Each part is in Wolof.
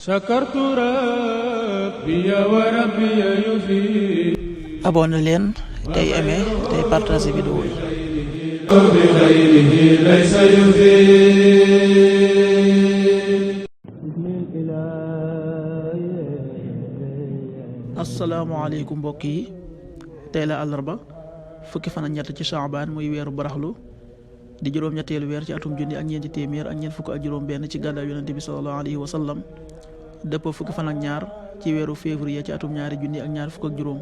sakartu rabbi wa rabbi yufi. abonné leen tey aimé tey partagé vidéo yi. bi xayrihi laysa yufi. asalaamaaleykum mbokk yi, tey la àllarba fukki fan ak ñett ci Shaabaan muy weeru baraxlu di juróom-ñetteelu weer ci atum junni ak ñeenti téeméer ak ñeent fukk ak juróom benn ci gàddaay yonente bi sallallahu alayhi wa sallam, dëppoo fukki fan ak ñaar ci weeru février ci atum ñaari junni ak ñaar fukk ak juróom.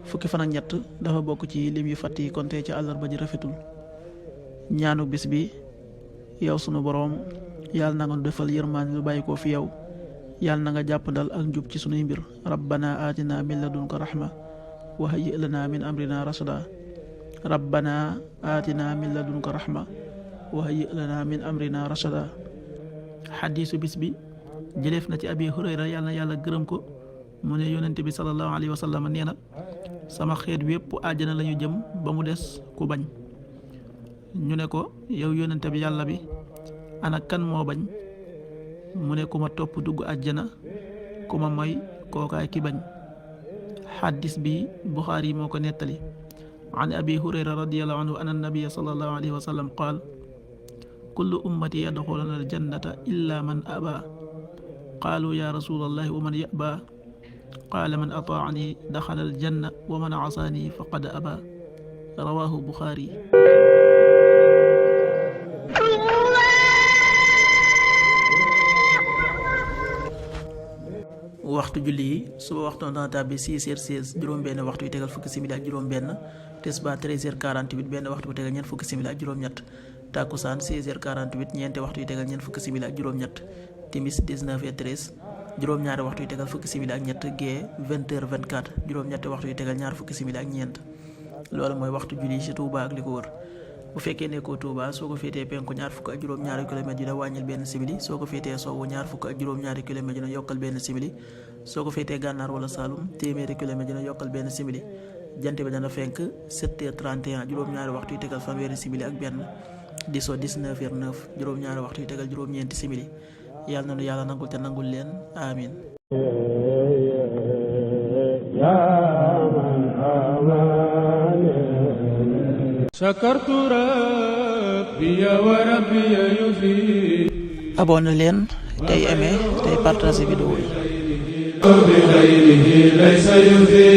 fukki fan ak ñett dafa bokk ci lim yu fàtt yi kon tey ci àllarba ji rafetul. ñaanu bis bi: yow sunu boroom, yàlla na nga nu defal yërmaande lu bàyyi ko fi yow, yàlla na nga jàppandal ak njub ci sunuy mbir. rabbana atina min ladunka rahma wa hayyi lana min amrina rashada. rabbana atina min ladunka rahma wa hayyi lana min amrina rashada. xadiisu bis bi jëleef na ci abi hurayra, yàlla na yàlla gërëm ko, mu ne yonente bi sallallahu alayhi wa sallam nee na, sama xeet wépp àjjana lañu jëm ba mu des ku bañ. ñu ne ko, yow yonente bi yàlla bi, ana kan moo bañ? mu ne, ku ma topp dugg àjjana, ku ma moy kookaay ki bañ. xaddis bi Buxaari moo ko nettali. an abi hurayra radiyallahu anhu anna nabiyya sallallahu alayhi wa sallam qaal, kullu ummati yadxuluna aljannata illa man aba. qaalu ya rasulallahi wa man yaba? qaala man ataani daxala aljanna wa man asaani faqad aba. rawahu Buxaari. waxtu julli yi: suba waxtu dana tàbbi 6h16 juróom-benn waxtu yu tegal fukki simili ak juróom-benn. tisbaar 13h48 benn waxtu bu tegal ñeent fukki simili ak juróom-ñett. takkusaan 16h48 ñeenti waxtu yu tegal ñeent fukki simili ak juróom-ñett. timis 19h13 juróom-ñaari waxtu yu tegal fukki simili ak ñett. gee 20h24 juróom-ñetti waxtu yu tegal ñaar fukki simili ak ñeent. loolu mooy waxtu julli ci Touba ak li ko wër. bu fekkee nekkoo Touba, soo ko féetee penku ñaar fukk ak juróom-ñaari kilomètre dina wàññil benn simili. soo ko féetee sowwu ñaar fukk ak juróom-ñaari kilomètre dina yokkal benn simili. soo ko féetee gànnaar wala Saalum téeméeri kilomètre dina yokkal benn simili. jant bi dana fenk 7h31 juróom-ñaari waxtu yu tegal fanweeri simili ak benn. di so 19h09 juróom-ñaari waxtu yu tegal juróom-ñeenti simili. yàlla na nu yàlla nangul te nangul leen amin. sakartu rabbi wa rabbi yufi. abonné leen tey aimé tey partagé vidéo yi. bi xayrihi laysa yufi.